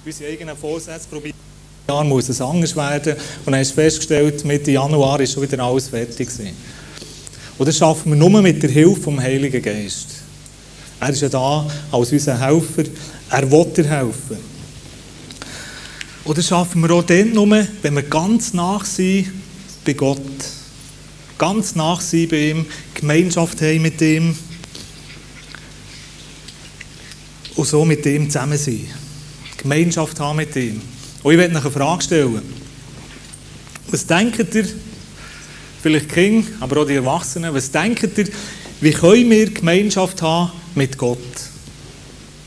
unsere eigenen Vorsätze probieren. Jahr muss es anders werden. Und dann hast du festgestellt, Mitte Januar ist schon wieder alles fertig gewesen. Und das schaffen wir nur mit der Hilfe vom Heiligen Geist. Er ist ja da als unser Helfer. Er will dir helfen. Und das schaffen wir auch dann nur, wenn wir ganz nah sind bei Gott. Ganz nah sind bei ihm, Gemeinschaft haben mit ihm und so mit ihm zusammen sein. Gemeinschaft haben mit ihm. Und ich möchte euch eine Frage stellen. Was denkt ihr, vielleicht die Kinder, aber auch die Erwachsenen, was denkt ihr, wie können wir Gemeinschaft haben mit Gott?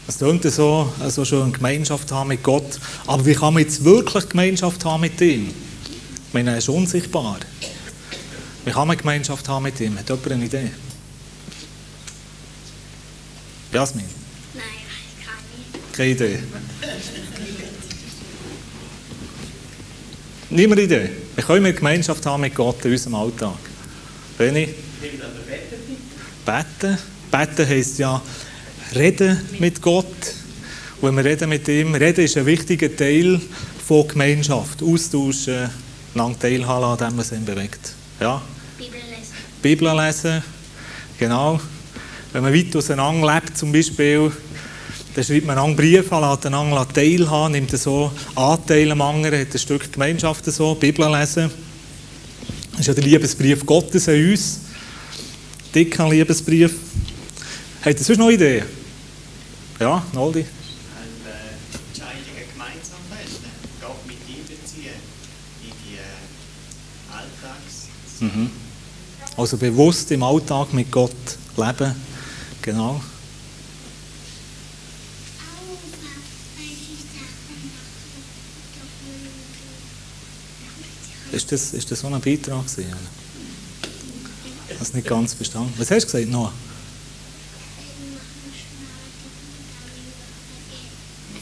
Es klingt so, also schon eine Gemeinschaft haben mit Gott, aber wie kann man jetzt wirklich Gemeinschaft haben mit ihm? Ich meine, er ist unsichtbar. Wie kann man Gemeinschaft haben mit ihm? Hat jemand eine Idee? Jasmin? Nein, ich kann nicht. Keine Idee. Niemand Idee? Wie können wir Gemeinschaft haben mit Gott in unserem Alltag? Benni? Beten. Beten heisst ja reden mit Gott. Und wenn wir reden mit ihm, reden ist ein wichtiger Teil von Gemeinschaft. Austauschen, lang teilhaben an dem, was ihn bewegt. Ja? Bibel lesen. Bibel lesen, genau. Wenn man weit auseinander lebt zum Beispiel, dann schreibt man einen Brief an, lässt einander teilhaben, nimmt so Anteile am anderen, hat ein Stück Gemeinschaft so, Bibel lesen. Das ist ja der Liebesbrief Gottes an uns. Dicker Liebesbrief. Habt ihr sonst noch Ideen? Ja, Noldi? Entscheidungen gemeinsam fällen, Gott mit einbeziehen in die Alltags. Also bewusst im Alltag mit Gott leben. Genau. Ist das so ein Beitrag gewesen? Ich habe es nicht ganz verstanden. Was hast du gesagt, Noah?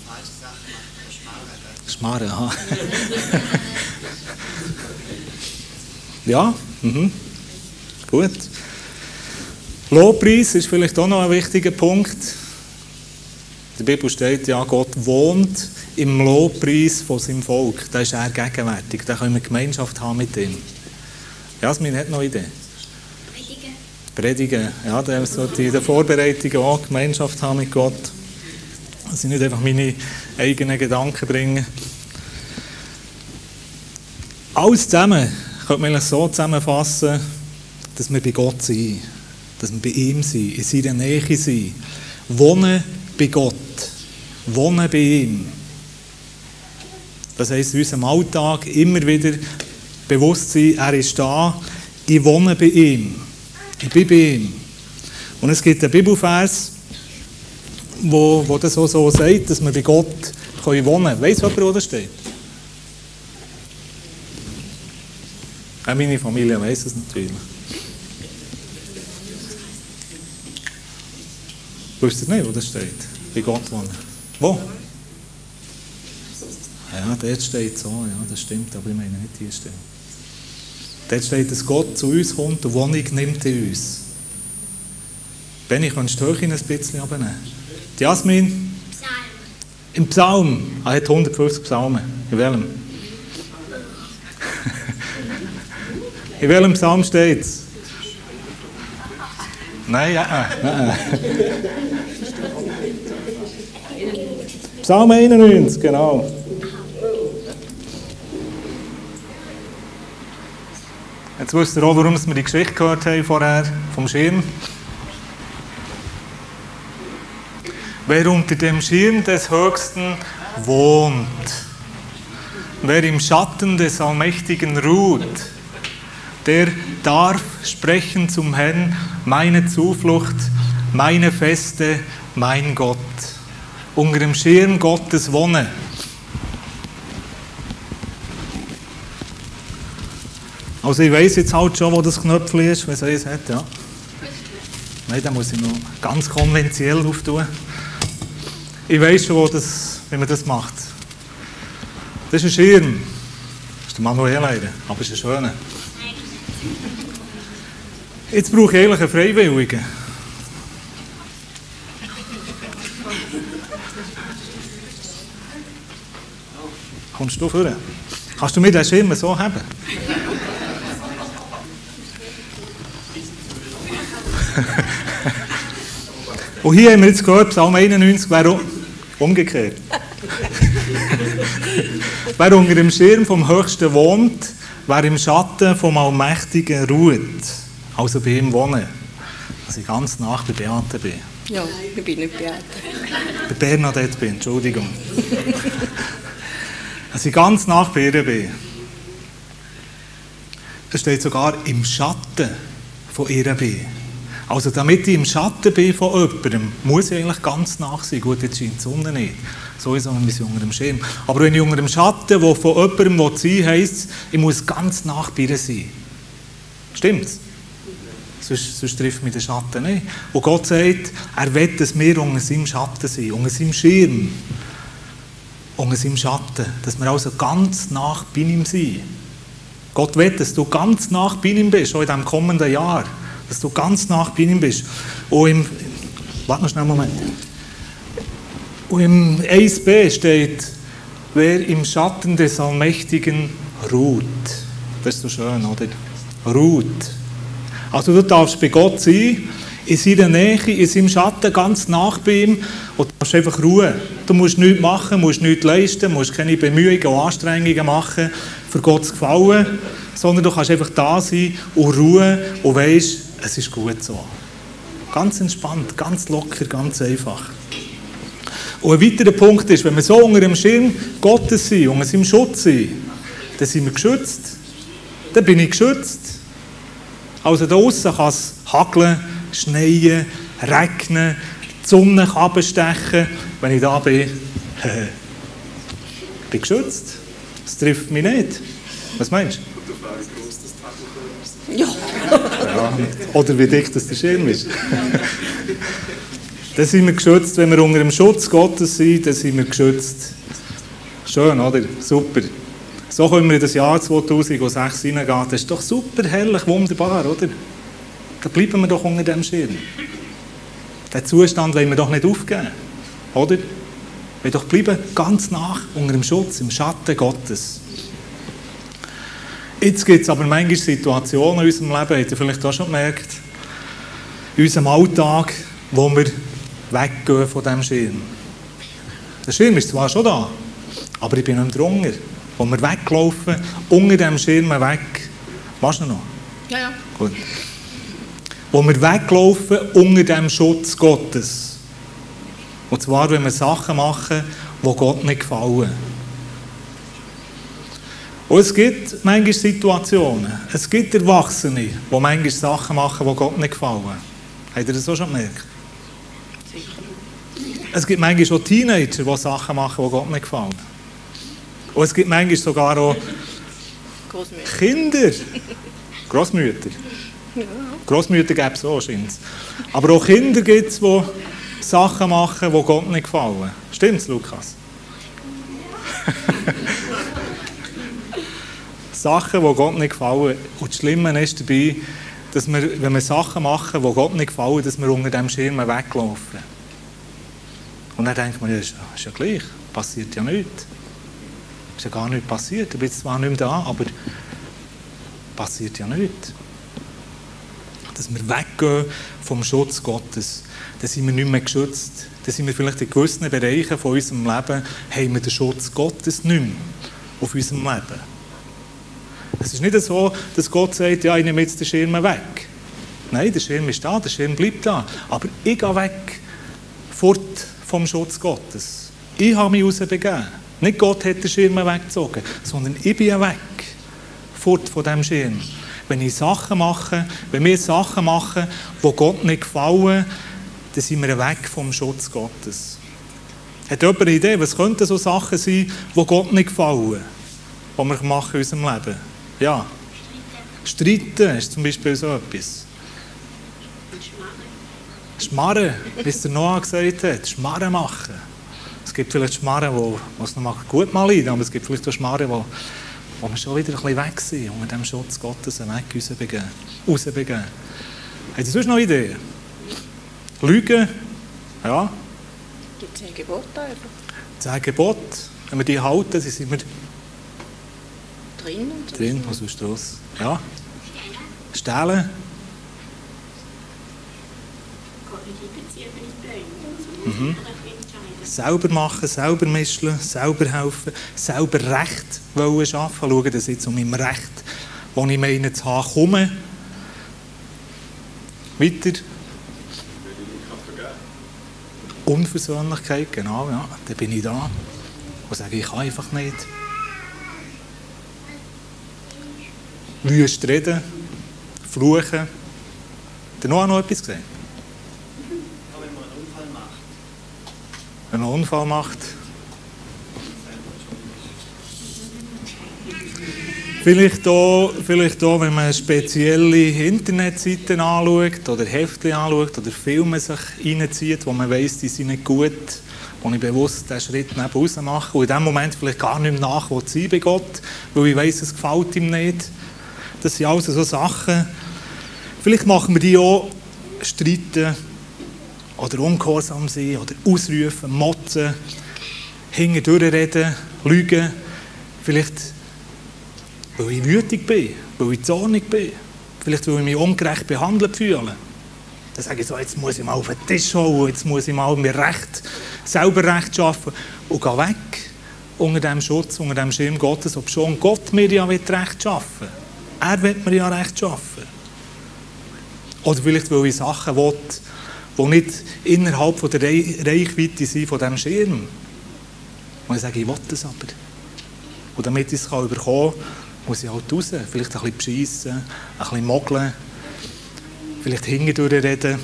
Falsche Sachen machen, Schmarren, aha. Ja, gut. Lobpreis ist vielleicht auch noch ein wichtiger Punkt. In der Bibel steht ja, Gott wohnt im Lobpreis von seinem Volk. Da ist er gegenwärtig. Da können wir Gemeinschaft haben mit ihm. Jasmin hat noch eine Idee. Predigen. Predigen. Ja, da sollte in der Vorbereitung auch Gemeinschaft haben mit Gott. Dass ich nicht einfach meine eigenen Gedanken bringe. Alles zusammen könnte man so zusammenfassen, dass wir bei Gott sind. Dass wir bei ihm sind, in seiner Nähe sind. Wohnen bei Gott. Wohnen bei ihm. Das heisst, in unserem Alltag immer wieder bewusst sein, er ist da, ich wohne bei ihm. Ich bin bei ihm. Und es gibt einen Bibelvers, wo das auch so sagt, dass wir bei Gott wohnen können. Weiss jemand, wo das steht? Auch meine Familie weiss es natürlich. Wisst ihr nicht, wo das steht? Bei Gott wohnen. Wo? Ja, dort steht so, ja, das stimmt, aber ich meine nicht hier steht. Dort steht, dass Gott zu uns kommt und Wohnung nimmt in uns. Benni, kannst du die Höhe ein bisschen runternehmen? Jasmin? Psalm. Im Psalm. Er hat 150 Psalmen. In welchem? In welchem Psalm steht es? Nein, ja. Psalm 91, genau. Jetzt wisst ihr auch, warum wir die Geschichte gehört haben vorher vom Schirm. Wer unter dem Schirm des Höchsten wohnt, wer im Schatten des Allmächtigen ruht, der darf sprechen zum Herrn, meine Zuflucht, meine Feste, mein Gott. Unter dem Schirm Gottes wohnen. Also ich weiss jetzt halt schon, wo das Knöpfchen ist, wenn es eins hat, ja. Nein, da muss ich noch ganz konventionell auftun. Ich weiss schon, wie man das macht. Das ist ein Schirm. Das ist der Manuel leider, aber es ist ein schöner. Jetzt brauche ich eigentlich einen Freiwilligen. Kommst du vor? Kannst du mir den Schirm so haben? Und hier haben wir jetzt gehört, Psalm 91 wäre umgekehrt. Wer unter dem Schirm vom Höchsten wohnt, wer im Schatten vom Allmächtigen ruht, also bei ihm wohnen. Dass ich ganz nah bei Beate bin. Ja, ich bin nicht Beate. Bei Bernadette bin, Entschuldigung. Dass ich ganz nah bei ihr bin. Es steht sogar im Schatten von ihr bin. Also damit ich im Schatten bin von jemandem, muss ich eigentlich ganz nah sein. Gut, jetzt scheint die Sonne nicht. Sowieso ein bisschen unter dem Schirm. Aber wenn ich unter dem Schatten, der von jemandem sein will, heisst es, ich muss ganz nah bei ihr sein. Stimmt's? Sonst trifft mich der Schatten nicht. Und Gott sagt, er will, dass wir unter seinem Schatten sind, unter seinem Schirm, unter seinem Schatten. Dass wir also ganz nah bei ihm sind. Gott will, dass du ganz nah bei ihm bist, auch in diesem kommenden Jahr. Dass du ganz nah bei ihm bist. Und warte noch schnell einen Moment. Und im 1b steht, wer im Schatten des Allmächtigen ruht. Das ist so schön, oder? Ruht. Also du darfst bei Gott sein, in seiner Nähe, in seinem Schatten, ganz nah bei ihm und du darfst einfach ruhen. Du musst nichts machen, musst nichts leisten, musst keine Bemühungen und Anstrengungen machen, für Gott zu gefallen, sondern du kannst einfach da sein und ruhen und weisst, es ist gut so. Ganz entspannt, ganz locker, ganz einfach. Und ein weiterer Punkt ist, wenn wir so unter dem Schirm Gottes sind, unter seinem Schutz sind, dann sind wir geschützt. Dann bin ich geschützt. Also da aussen kann es hageln, schneien, regnen, die Sonne kann abstechen. Wenn ich da bin, ich bin geschützt. Das trifft mich nicht. Was meinst du? Ja. Ja. Oder wie dick das der Schirm ist. Dann sind wir geschützt. Wenn wir unter dem Schutz Gottes sind, dann sind wir geschützt. Schön, oder? Super. So können wir in das Jahr 2006 hineingehen. Das ist doch super, herrlich, wunderbar, oder? Da bleiben wir doch unter dem Schirm. Den Zustand wollen wir doch nicht aufgeben, oder? Wir doch bleiben ganz nah unter dem Schutz, im Schatten Gottes. Jetzt gibt es aber manchmal Situationen in unserem Leben, habt ihr vielleicht auch schon gemerkt, in unserem Alltag, wo wir weggehen von diesem Schirm. Der Schirm ist zwar schon da, aber ich bin nicht drunter. Wo wir weglaufen, unter dem Schirm weg. Weißt du noch? Ja, ja. Gut. Wo wir weglaufen, unter dem Schutz Gottes. Und zwar, wenn wir Sachen machen, die Gott nicht gefallen. Und es gibt manchmal Situationen, es gibt Erwachsene, die manchmal Sachen machen, die Gott nicht gefallen. Habt ihr das auch schon gemerkt? Es gibt manchmal auch Teenager, die Sachen machen, die Gott nicht gefallen. Und es gibt manchmal sogar auch Kinder, Grossmütter. Grossmütter gibt es auch, scheint es. Aber auch Kinder gibt es, die Sachen machen, die Gott nicht gefallen. Stimmt's, Lukas? Sachen, die Gott nicht gefallen. Und das Schlimme ist dabei, dass wir, wenn wir Sachen machen, die Gott nicht gefallen, dass wir unter dem Schirm weglaufen. Und dann denkt man, ja, ist ja gleich, passiert ja nichts. Ist ja gar nichts passiert. Ich bin zwar nicht mehr da, aber passiert ja nichts. Dass wir weggehen vom Schutz Gottes, dann sind wir nicht mehr geschützt. Dann sind wir vielleicht in gewissen Bereichen von unserem Leben, haben wir den Schutz Gottes nicht mehr auf unserem Leben. Es ist nicht so, dass Gott sagt, ja, ich nehme jetzt den Schirm weg. Nein, der Schirm ist da, der Schirm bleibt da. Aber ich gehe weg, fort vom Schutz Gottes. Ich habe mich rausbegeben. Nicht Gott hat den Schirm weggezogen, sondern ich bin weg, fort von diesem Schirm. Wenn ich Sachen mache, wenn wir Sachen machen, die Gott nicht gefallen, dann sind wir weg vom Schutz Gottes. Hat jemand eine Idee, was könnten so Sachen sein, die Gott nicht gefallen, die wir machen in unserem Leben? Ja. Streiten ist zum Beispiel so etwas. Schmarren, wie es der Noah gesagt hat. Schmarren machen. Es gibt vielleicht Schmarren, die es noch gut mal leiden, aber es gibt vielleicht auch Schmarren, wo wir schon wieder ein bisschen weg sind, unter dem Schutz Gottes weg rausbegeben. Habt ihr sonst noch Ideen? Lügen? Ja. Die 10 Gebote einfach. 10 Gebote, wenn wir die halten, dann sind wir drin. Und Drin, was ist das? Ja. Stehlen. Selber machen, selber mischen, selber helfen, selber Recht wollen schaffen. Schauen, dass ich zu meinem Recht, das ich meine zu haben, komme. Weiter. Unversöhnlichkeit, genau, ja. Dann bin ich da und sage, ich kann einfach nicht. Wüst reden, fluchen. Habt ihr noch etwas gesehen? Auch wenn man einen Unfall macht. Wenn man einen Unfall macht. Vielleicht auch, wenn man spezielle Internetseiten anschaut oder Heftchen anschaut oder Filme sich reinzieht, wo man weiss, die sind nicht gut, wo ich bewusst diesen Schritt neben raus mache und in dem Moment vielleicht gar nicht mehr nach sein bei Gott, weil ich weiss, es gefällt ihm nicht. Das sind alles so Sachen. Vielleicht machen wir die auch streiten oder ungehorsam sein oder ausrufen, motzen, hinterdurchreden, lügen. Vielleicht, weil ich wütig bin, weil ich zornig bin. Vielleicht, weil ich mich ungerecht behandelt fühle. Dann sage ich so, jetzt muss ich mal auf den Tisch hauen, jetzt muss ich mal mir selber Recht schaffen und gehe weg unter dem Schutz, unter dem Schirm Gottes, ob schon Gott mir ja Recht schaffen will. Er will mir ja Recht schaffen. Oder vielleicht, weil ich Sachen will, die nicht innerhalb von der Reichweite sind von diesem Schirm. Und ich sage, ich will das aber. Und damit ich es bekommen kann, muss ich halt raus. Vielleicht ein bisschen beschissen, ein bisschen mogeln, vielleicht hintendurch reden.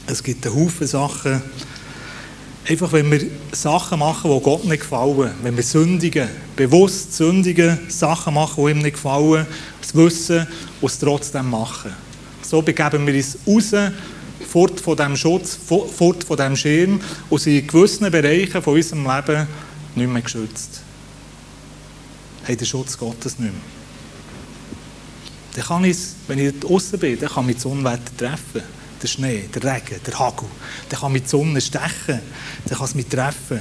Es gibt einen Haufen Sachen. Einfach, wenn wir Sachen machen, die Gott nicht gefallen, wenn wir sündigen, bewusst sündigen, Sachen machen, die ihm nicht gefallen, das Wissen und es trotzdem machen. So begeben wir uns raus, fort von diesem Schutz, fort von diesem Schirm und sind in gewissen Bereichen von unserem Leben nicht mehr geschützt. Haben den Schutz Gottes nicht mehr. Dann kann ich, wenn ich draussen bin, dann kann mich das Unwetter treffen. Der Schnee, der Regen, der Hagel. Dann kann mich die Sonne stechen. Dann kann es mich treffen.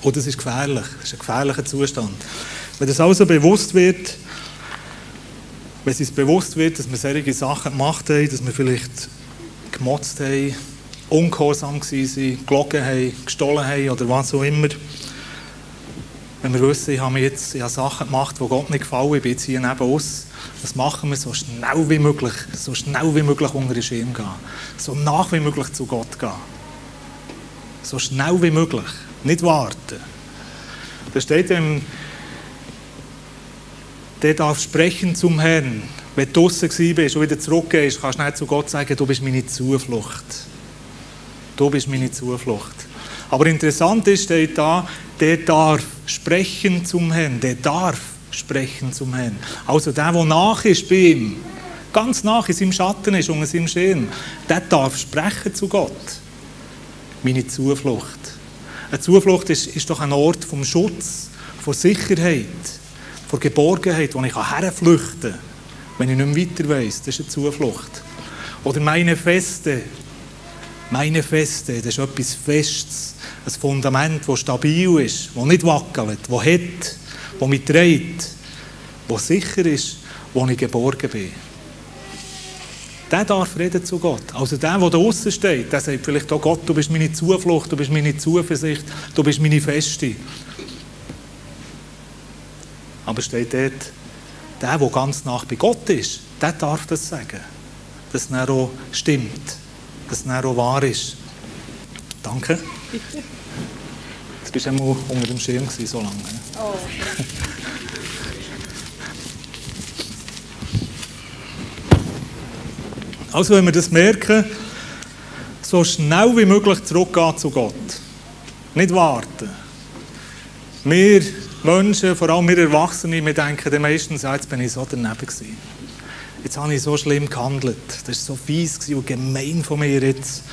Und das ist gefährlich. Das ist ein gefährlicher Zustand. Wenn das also bewusst wird, wenn es uns bewusst wird, dass wir solche Sachen gemacht haben, dass wir vielleicht gemotzt haben, ungehorsam waren, gelogen haben, gestohlen haben oder was auch immer. Wenn wir wissen, ich habe Sachen gemacht, die Gott nicht gefallen, ich bin jetzt hier neben uns, das machen wir so schnell wie möglich unter den Schirm gehen. So nach wie möglich zu Gott gehen. So schnell wie möglich. Nicht warten. Da steht der darf sprechen zum Herrn. Wenn du draussen bist und wieder zurückgehst, kannst du nicht zu Gott sagen, du bist meine Zuflucht. Du bist meine Zuflucht. Aber interessant ist, steht da, der darf sprechen zum Herrn. Der darf sprechen zum Herrn. Also der nach ist bei ihm, ganz nach in seinem Schatten ist, unter seinem Schirm, der darf sprechen zu Gott. Meine Zuflucht. Eine Zuflucht ist doch ein Ort vom Schutz, von Sicherheit, von Geborgenheit, wo ich herflüchten kann, wenn ich nicht mehr weiter weiss. Das ist eine Zuflucht. Oder meine Feste, das ist etwas Festes, ein Fundament, das stabil ist, das nicht wackelt, das hat, das mich trägt, das sicher ist, wo ich geborgen bin. Der darf reden zu Gott. Also der da draussen steht, der sagt vielleicht auch, Gott, du bist meine Zuflucht, du bist meine Zuversicht, du bist meine Feste. Aber steht dort, der ganz nah bei Gott ist, der darf das sagen. Dass es dann auch stimmt, dass es dann auch wahr ist. Danke. Bitte. Jetzt bist du einmal unter dem Schirm gewesen, so lange. Oh. Also wenn wir das merken, so schnell wie möglich zurückgehen zu Gott. Nicht warten. Wir Menschen, vor allem wir Erwachsene, wir denken dann meistens, ja, jetzt bin ich so daneben gewesen. Jetzt habe ich so schlimm gehandelt. Das war so fies und gemein von mir jetzt.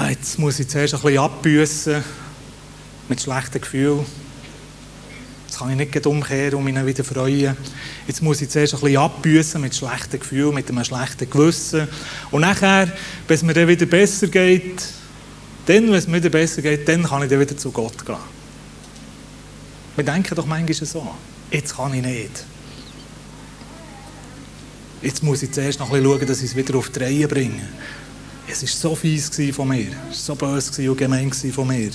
Jetzt muss ich zuerst ein bisschen abbüssen, mit schlechten Gefühlen. Jetzt kann ich nicht umkehren und mich wieder freuen. Jetzt muss ich zuerst ein bisschen abbüssen mit schlechten Gefühlen, mit einem schlechten Gewissen. Und nachher, wenn es mir dann wieder besser geht, dann kann ich dann wieder zu Gott gehen. Wir denken doch manchmal so. jetzt kann ich nicht. Jetzt muss ich zuerst noch ein bisschen schauen, dass ich es wieder auf die Reihe bringe. Es war so fies von mir, es war so böse und gemein von mir.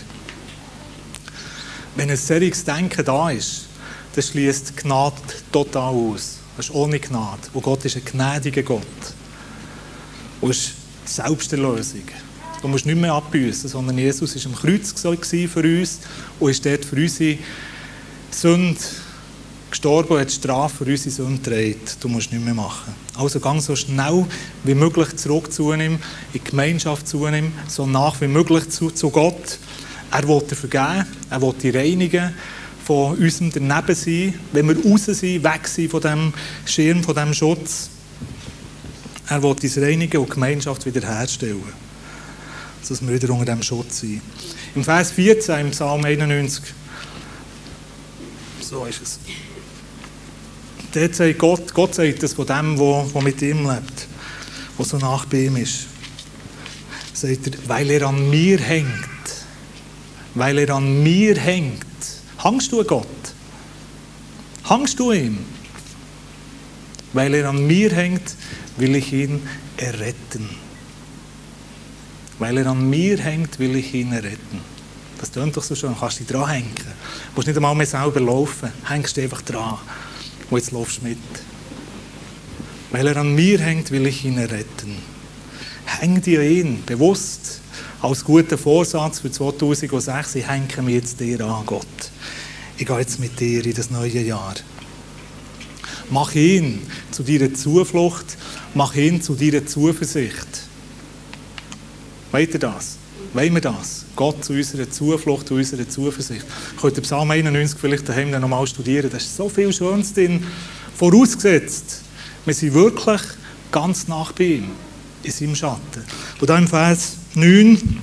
Wenn ein solches Denken da ist, dann schließt die Gnade total aus. Das ist ohne Gnade. Und Gott ist ein gnädiger Gott. Und es ist die Selbsterlösung. Du musst nicht mehr abbüssen, sondern Jesus war am Kreuz für uns und ist dort für unsere Sünde gestorben und hat die Strafe für unsere Sünde getragen. Du musst nichts mehr machen. Also ganz so schnell wie möglich zurück zu ihm, in die Gemeinschaft zu ihm, so nach wie möglich zu Gott. Er will dir vergeben, er will dich reinigen von unserem Danebensein, wenn wir raus sind, weg sind von diesem Schirm, von diesem Schutz. Er will uns reinigen und die Gemeinschaft wiederherstellen, dass wir wieder unter diesem Schutz sind. Im Vers 14, im Psalm 91, so ist es. Dort sagt Gott sagt das von dem, der mit ihm lebt, der so nach bei ihm ist. Sagt er, weil er an mir hängt. Weil er an mir hängt. Hängst du an Gott? Hängst du ihm? Weil er an mir hängt, will ich ihn erretten. Weil er an mir hängt, will ich ihn erretten. Das tönt doch so schön, kannst dich dran hängen. Du musst nicht einmal mehr selber laufen, hängst einfach dran. Und jetzt laufst du mit. Weil er an mir hängt, will ich ihn erretten. Häng dir ihn, bewusst, als guter Vorsatz für 2006, ich hänge mich jetzt dir an, Gott. Ich gehe jetzt mit dir in das neue Jahr. Mach ihn zu deiner Zuflucht, mach ihn zu deiner Zuversicht. Wollt ihr das? Wollen wir das? Gott zu unserer Zuflucht, zu unserer Zuversicht. Ich könnte Psalm 91 vielleicht daheim noch mal studieren. Da ist so viel Schönes drin. Vorausgesetzt, wir sind wirklich ganz nah bei ihm, in seinem Schatten. Und dann im Vers 9,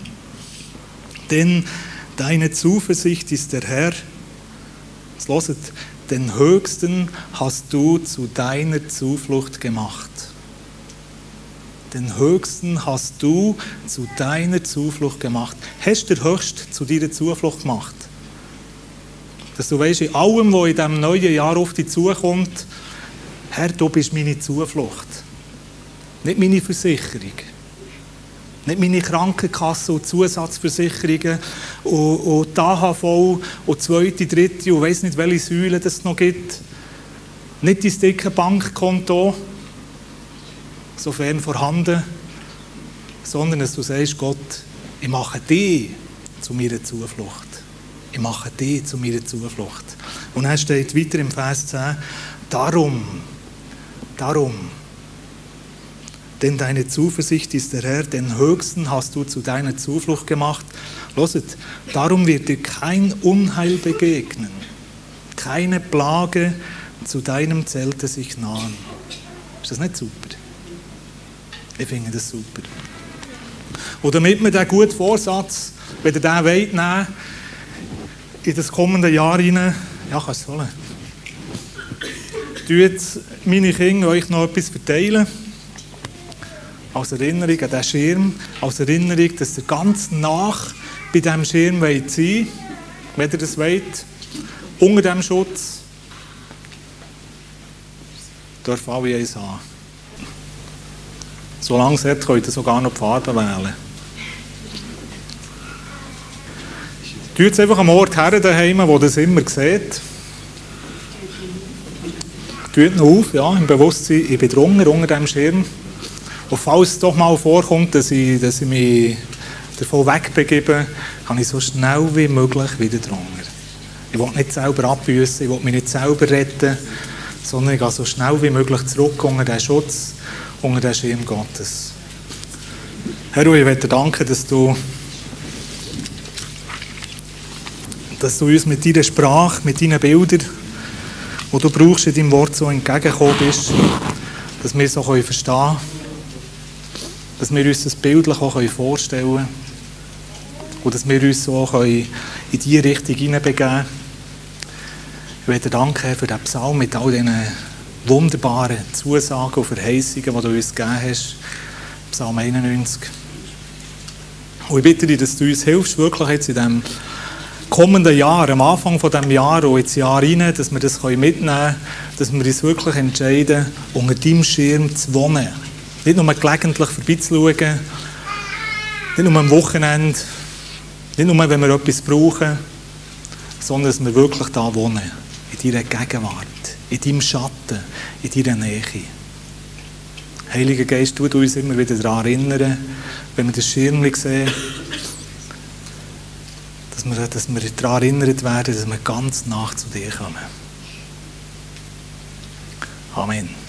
denn deine Zuversicht ist der Herr. Jetzt hört, den Höchsten hast du zu deiner Zuflucht gemacht. Den Höchsten hast du zu deiner Zuflucht gemacht. Hast du den Höchsten zu deiner Zuflucht gemacht? Dass du weißt, in allem, was in diesem neuen Jahr auf dich zukommt, Herr, du bist meine Zuflucht. Nicht meine Versicherung. Nicht meine Krankenkasse und Zusatzversicherungen und die AHV und zweite, dritte und weiss nicht, welche Säulen es noch gibt. Nicht dein dicke Bankkonto, sofern vorhanden, sondern dass du sagst, Gott, ich mache dich zu meiner Zuflucht. Ich mache dich zu meiner Zuflucht. Und dann steht weiter im Vers 10, darum, denn deine Zuversicht ist der Herr, den Höchsten hast du zu deiner Zuflucht gemacht. Hört, darum wird dir kein Unheil begegnen, keine Plage zu deinem Zelte sich nahen. Ist das nicht super? Ich finde das super. Und damit wir diesen guten Vorsatz, wenn ihr den wollt, nehmen, in das kommende Jahr hinein, ja, kannst du es holen. Tut meine Kinder euch noch etwas verteilen. Als Erinnerung an diesen Schirm, als Erinnerung, dass ihr ganz nach bei diesem Schirm sein wollt, wenn ihr das wollt, unter diesem Schutz, dürfen alle eins haben. Solange es hat, könnt ihr sogar noch die Farbe wählen. Tut es einfach am Ort her daheim, wo ihr es immer seht. Tut noch auf, ja, im Bewusstsein, ich bin drunter, unter diesem Schirm. Und falls es doch mal vorkommt, dass ich mich davon wegbegebe, kann ich so schnell wie möglich wieder drunter. Ich will nicht selber abbüssen, ich will mich nicht selber retten, sondern ich gehe so schnell wie möglich zurück unter den Schutz, unter den Schirm Gottes. Herr, ich möchte dir danken, dass du uns mit deiner Sprache, mit deinen Bildern, die du brauchst, in deinem Wort so entgegengekommen bist, dass wir so verstehen können, dass wir uns das bildlich auch vorstellen können und dass wir uns so in diese Richtung hineinbegeben können. Ich möchte dir danken für diesen Psalm mit all diesen wunderbaren Zusagen und Verheißungen, die du uns gegeben hast. Psalm 91. Und ich bitte dich, dass du uns hilfst, wirklich jetzt in diesem kommenden Jahr, am Anfang von diesem Jahr und ins Jahr rein, dass wir das mitnehmen können, dass wir uns wirklich entscheiden, unter deinem Schirm zu wohnen. Nicht nur gelegentlich vorbeizuschauen, nicht nur am Wochenende, nicht nur, wenn wir etwas brauchen, sondern dass wir wirklich da wohnen, in deiner Gegenwart, in deinem Schatten, in deiner Nähe. Heiliger Geist, du uns immer wieder daran erinnern, wenn wir das Schirm sehen, dass wir daran erinnert werden, dass wir ganz nah zu dir kommen. Amen.